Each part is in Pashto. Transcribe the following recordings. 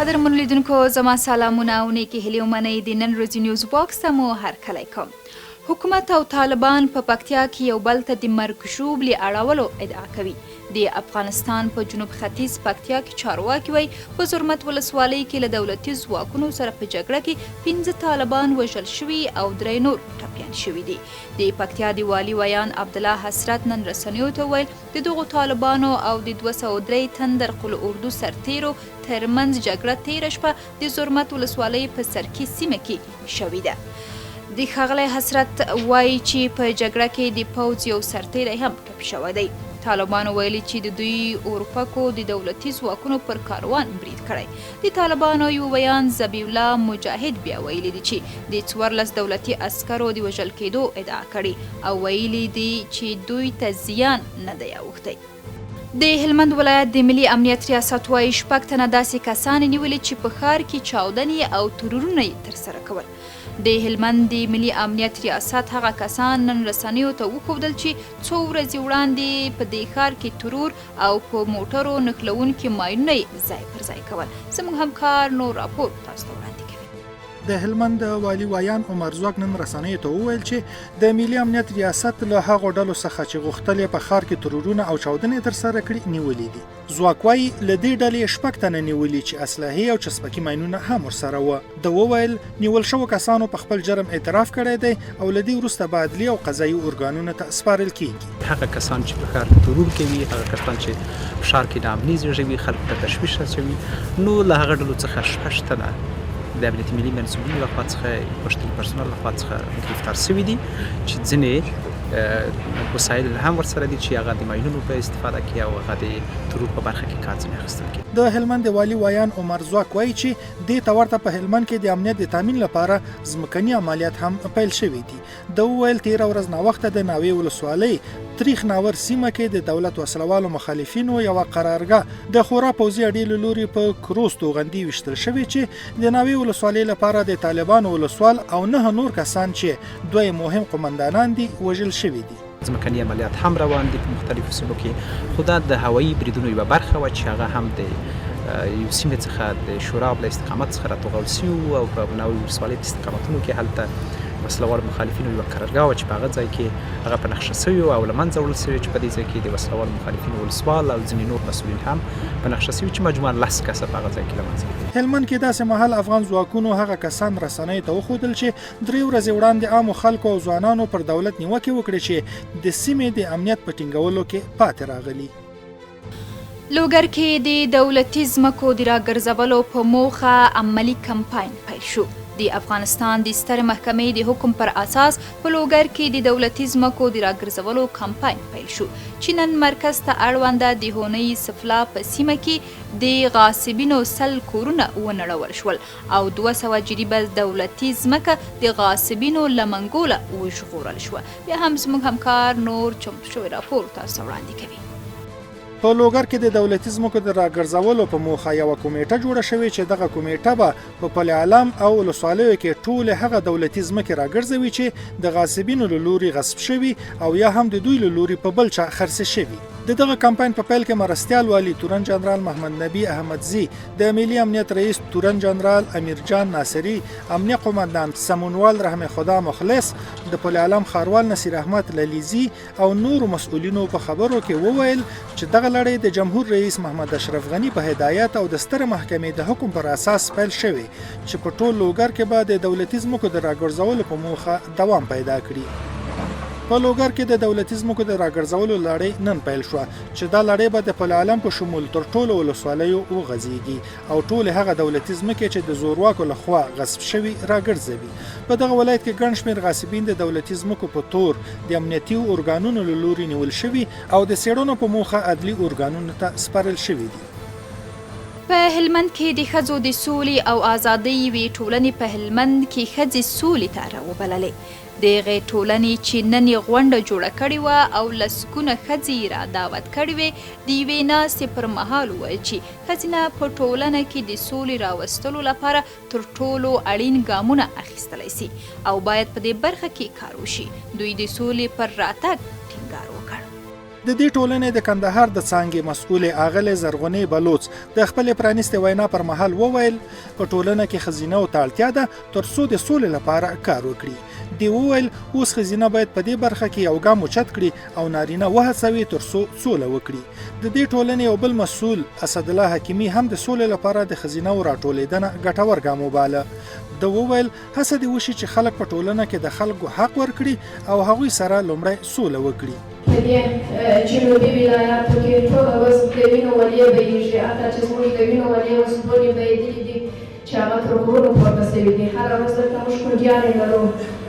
قدرمنو لیدونکو زما سلامونه او نیکې هیلې ومنئ. د نن ورځې نیوز باکس ته مو هرکلی کوم. حکومت او طالبان په پکتیا کې یو بل ته د مرګ ژوبلې اړولو ادعا کوي. د افغانستان په جنوب ختیځ پکتیا کې چارواکي وایي، په زرمت ولسوالۍ کې له دولتي ځواکونو سره په جګړه کې 5 طالبان وژل شوي او 3 نور ټپیان شوي دي. د پکتیا د والي ویاند عبدالله حسرت نن رسنیو ته وویل، د دغو طالبانو او د 203 تندر قول اردو سرتیرو ترمنځ جګړه تیره شپه د زرمت ولسوالۍ په سرکي سیمه کې شوې ده. د ښاغلی حسرت وایي چې په جګړه کې د پوځ یو سرتیری هم ټپي شوی دی. طالبانو ویلي چې د دوی اورپکو د دولتي ځواکونو پر کاروان برید کړی. د طالبانو یو ویاند ذبیح الله مجاهد بیا ویلي دي چې د 14 دولتي عسکرو د وژل کېدو ادعا کړې او ویلي دي چې دوی ته زیان نه دی اوښتی. د هلمند ولایت د ملي امنیت ریاست وایي، 6 تنه داسې کسان یې نیولي چې په ښار کې چاودنې او ترورونه یې ترسره کول. د هلمند د ملي امنیت ریاست هغه کسان نن رسنیو ته وښودل چې څو ورځې وړاندې په دې ښار کې ترور او په موټرو نښلوونکي ماینونه یې ځای پر ځای کول. زموږ همکار نور راپور تاسو ته وړاندې کوي. د هلمند د والي ویاند عمر ځواک نن رسنیو ته وویل چې د ملي امنیت ریاست له هغو ډلو څخه چې غوښتل یې په ښار کې ترورونه او چاودنې ترسره کړي نیولي دي. ځواک وایي، له دې ډلې یې 6 تنه نیولي چې اسلحې او چسپکي ماینونه هم ورسره وه. ده وویل، نیول شوو کسانو په خپل جرم اعتراف کړی دی او له دې وروسته به عدلي او قضایي ارګانونو ته سپارل کېږي. هغه کسان چې په ښار کې ترور کوي، هغه کسان چې په ښار کې ناامني زېږوي، خلکو ته تشویش اچوي، نو له هغه ډلو څخه 6 تنه د امنیتي ملي منسوبینو لخوا څخه، پښتني پرسونل لخوا څخه ګرفتار شوي دي چې ځینې وسایل هم ورسره دي چې هغه د ماینونو په استفاده کې او هغه د ترور په برخه کې کار ځینې اخیستل کېږي. د هلمند د والي ویاند عمر ځواک وایي چې دې ته ورته په هلمند کې د امنیت د تامین لپاره ځمکني عملیات هم پیل شوي دي. ده وویل، تېره ورځ ناوخته د ناوې ولسوالۍ تریخ ناور سیمه کې د دولت وسلهوالو مخالفینو یوه قرارګاه د خورا پوځي اډې له لوري په کروز توغندي ویشتل شوې چې د ناوې ولسوالۍ لپاره د طالبانو ولسوال او 9 نور کسان چې 2 یې مهم قومندانان دي وژل شوي دي. ځمکني عملیات هم روان دي په مختلفو سیمو کې، خو دا د هوایي بریدونو یوه برخه وه چې هغه هم د یو سیمې څخه د شوراب له استقامت څخه راتوغول شوي وو او په ناوې ولسوالۍ په استقامتونو کې هلته وسلهوالو مخالفینو یوه قرارګاه وه چې په هغه ځای کې هغه په نقشه شوي او له منځه وړل شوې چې په دې ځای کې د وسلهوالو مخالفینو ولسوال او ځینې نور مسؤلین هم په نقشه شوي چې مجموعاً 10 کسه په هغه ځای کې له منځه تللي. هلمند کې داسې مهال افغان ځواکونو هغه کسان رسنیو ته وښودل چې 3 ورځې وړاندې عامو خلکو او ځوانانو پر دولت نیوکې وکړې چې د سیمې د امنیت په ټینګولو کې پاتې راغلي. لوګر کې د دولتي ځمکو د راګرځولو په موخه عملي کمپاین پیل شو. د افغانستان د سترې محکمې د حکم پر اساس په لوګر کې د دولتي ځمکو د راګرځولو کمپاین پیل شو چې نن مرکز ته اړونده د هونۍ سفلا په سیمه کې د غاصبینو 100 کورونه ونړول شول او 200 جریبه دولتي ځمکه د غاصبینو له منګوله وژغورل شوه. بیا هم زموږ همکار نور چمتو شوی راپور تاسو ته وړاندې کوي. په لوګر کې د دولتي ځمکو د راګرځولو په موخه یوه کمیټه جوړه شوې چې دغه کمیټه به په پل علم او ولسوالیو کې ټولې هغه دولتي ځمکې راګرځوي چې د غاصبینو له لوري غصب شوي او یا هم د دوی له لوري په بل چا خرڅې شوي. د دغه کمپاین په پیل کې مرستیال والي تورن جنرال محمد نبي احمدزي، د ملي امنیت رئیس تورن جنرال امیرجان ناصري، امنیه قومندان سمونوال رحم خدا مخلص، د پل علم ښاروال نصیر احمد للیزي او نورو مسؤلینو په خبرو کې وویل چې دغه لړۍ د جمهور رئیس محمد اشرف غني په هدایت او د سترې محکمې د حکم پر اساس پیل شوې چې په ټول لوګر کې به د دولتي ځمکو د راګرځولو په موخه دوام پیدا کړي. په لوګر کې د دولتي ځمکو د راګرځولو لړۍ نن پیل شوه چې دا لړۍ به د پل علم په شمول تر ټولو ولسوالیو وغځیږي او ټولې هغه دولتي ځمکې چې د زورواکو له خوا غصب شوي راګرځوي. په دغه ولایت کې ګڼ شمېر غاصبین د دولتي ځمکو په تور د امنیتي ارګانونو له لوري نیول شوي او د څېړنو په موخه عدلي ارګانونو ته سپارل شوي دي. په هلمند کې د ښځو د سولې او ازادۍ یوې ټولنې په هلمند کې ښځې سولې ته راوبللې. دغې ټولنې چې نن یې غونډه جوړه کړې وه او لسګونه ښځې یې را دعوت کړې وې، د یوې ناستې پر مهال وویل چې ښځینه په ټولنه کې د سولې راوستلو لپاره تر ټولو اړین ګامونه اخیستلی سي او باید په دې برخه کې کار وشي. دوی د سولې پر راتګ ټینګار وکړ. د دې ټولنې د کندهار د څانګې مسؤلې اغلې زرغونې بلوڅ د خپلې پرانیستې وینا پر مهال وویل، په ټولنه کې ښځینهو ته اړتیا ده تر څو د سولې لپاره کار وکړي. دې وویل، اوس ښځینه باید په دې برخه کې یو ګام اوچت کړي او نارینه وهڅوي تر څو سوله وکړي. د دې ټولنې یو بل مسؤل اسدالله حکیمي هم د سولې لپاره د ښځینهو راټولېدنه ګټور ګام وباله. ده وویل، هڅه دې وشي چې خلک په ټولنه کې د خلکو حق ورکړي او هغوی سره لومړی سوله وکړي. په دې جنوبي ولایاتو کې ټوله ورځ د وینو ولې بهیږي، حتی چې زموږ د وینو ولې اوس دونې بهیدلي دي چې هغه تر غرونو پورته شوي دي. هره ورځ دلته موږ کونډیانې لرو،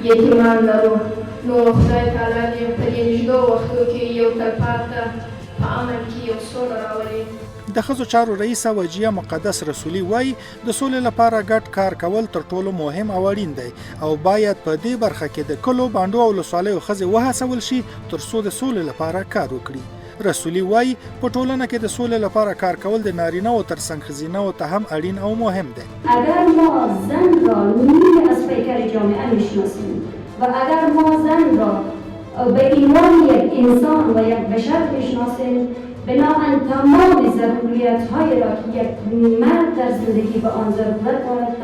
یتیمان لرو، نو خدای تعالی دې په دې نږدو وختو کې یو تلپاته په امن کې یو سوله راولي. د ښځو چارو رئیسه وجیه مقدس رسولي وايي، د سولې لپاره ګډ کار کول تر ټولو مهم او اړین دی او باید په دې برخه کې د کلو، بانډو او ولسوالیو ښځې وهڅول شي تر څو د سولې لپاره کار وکړي. رسولي وايي، په ټولنه کې د سولې لپاره کار کول د نارینه وو تر څنګ ښځینه وو ته هم اړین او مهم دی. اگر ما زن را نیمی از پیکر جامعه میشناسیم و اگر ما زن را به عنوان یک انسان و یک بشر میشناسیم، بناءً تمام ضروریت‌های را که یک مرد در زندگی به آن ضرورت دارد،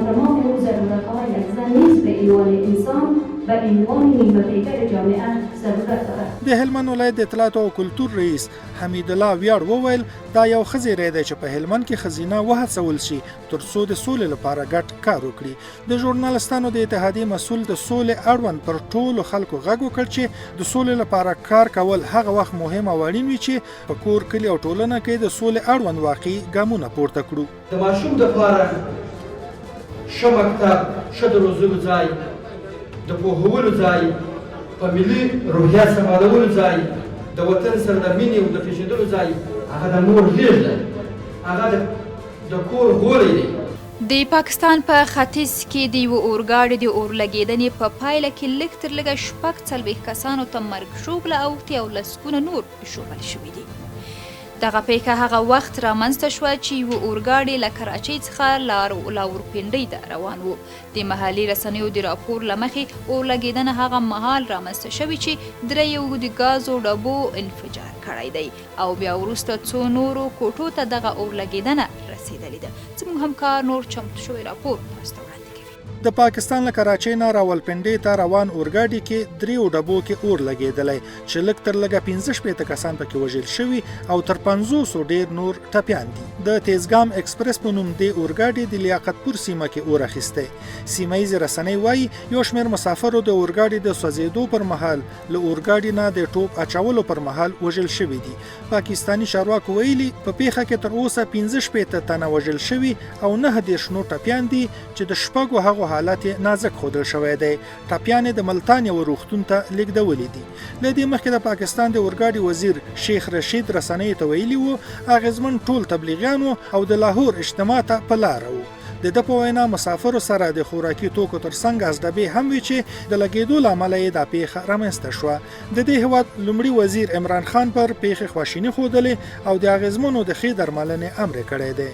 تمام او ضرورت‌ها یک زن نیز به عنوان انسان به عنوان نیمه پیکر جامعه ضرورت دارد. د هلمند ولایت د اطلاعاتو او کلتور رئیس حمیدالله ویاړ وویل، دا یو ښه زیری دی چې په هلمند کې ښځینه وهڅول شي تر څو د سولې لپاره ګډ کار وکړي. د ژورنالستانو د اتحادیې مسؤل د سولې اړوند پر ټولو خلکو غږ وکړ چې د سولې لپاره کار کول هغه وخت مهم او اړین وي چې په کور، کلي او ټولنه کې د سولې اړوند واقعي ګامونه پورته کړو. د ماشوم دپاره ښه مکتب، ښه د روزلو ځای، د پوهولو ځای، په ملي روحیه سمبالولو ځای، د وطن سره د مینې او د پېژندلو ځای هغه د مور غېږ دی، هغه د کور غولی دی. د پاکستان په ختیځ کې د یوه اورګاډي د اورلګېدنې په پایله کې لږ تر لږه 46 کسانو ته مرګ ژوبله اوښتې او لسګونه نور ژوبل شوي دي. دغه پېښه هغه وخت رامنځته شوه چې یوه اورګاډي له کراچۍ څخه لاورپنډۍ ته روان و. د محلي رسنیو د راپور له مخې اورلګېدنه هغه مهال رامنځته شوې چې درېیو د ګازو ډبو انفجار کړی دی او بیا وروسته څو نورو کوټو ته دغه اورلګېدنه رسېدلې ده. زموږ همکار نور چمتو شوی راپور تاسو ته وړاندې کوي. د پاکستان له کراچۍ نه راولپنډۍ ته روان اورګاډي کې درېیو ډبو کې اور لګېدلی چې لږ تر لږه 65 کسان پکې وژل شوي او تر 50 ډېر نور ټپیان دي. د تیزګام اکسپرس په نوم دې اورګاډي د لیاقتپور سیمه کې اور اخیستی. سیمه ییزې رسنۍ وايي یو شمېر مسافرو د اورګاډي د سوځېدو پر مهال له اورګاډي نه د ټوپ اچولو پر مهال وژل شوي دي. پاکستاني چارواکو ویلي په پېښه کې تر اوسه 65 تنه وژل شوي او 39 نور ټپیان دي چې د شپږو هغو حالت یې نازک ښودل شوی دی. ټپیان یې د ملتان یوه روغتون ته لېږدولي دي. له دې مخکې د پاکستان د اورګاډي وزیر شیخ رشید رسنیو ته ویلي وو اغېزمن ټول تبلیغیان وو او د لاهور اجتماع ته په لاره وو. د ده په وینا مسافرو سره د خوراکي توکو تر څنګ ګاز ډبې هم وې چې د لګېدو له امله یې دا پېښه رامنځته شوه. د دې هېواد لومړي وزیر عمران خان پر پېښې خواشیني ښودلې او د اغېزمنو د ښې درملنې امر یې کړی دی.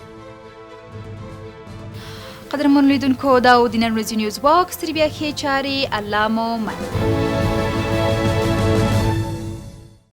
قدرمنو لیدونکو، دا و د نن ورځې نیوز باکس. تر بیا ښې چارې، الله مو مل.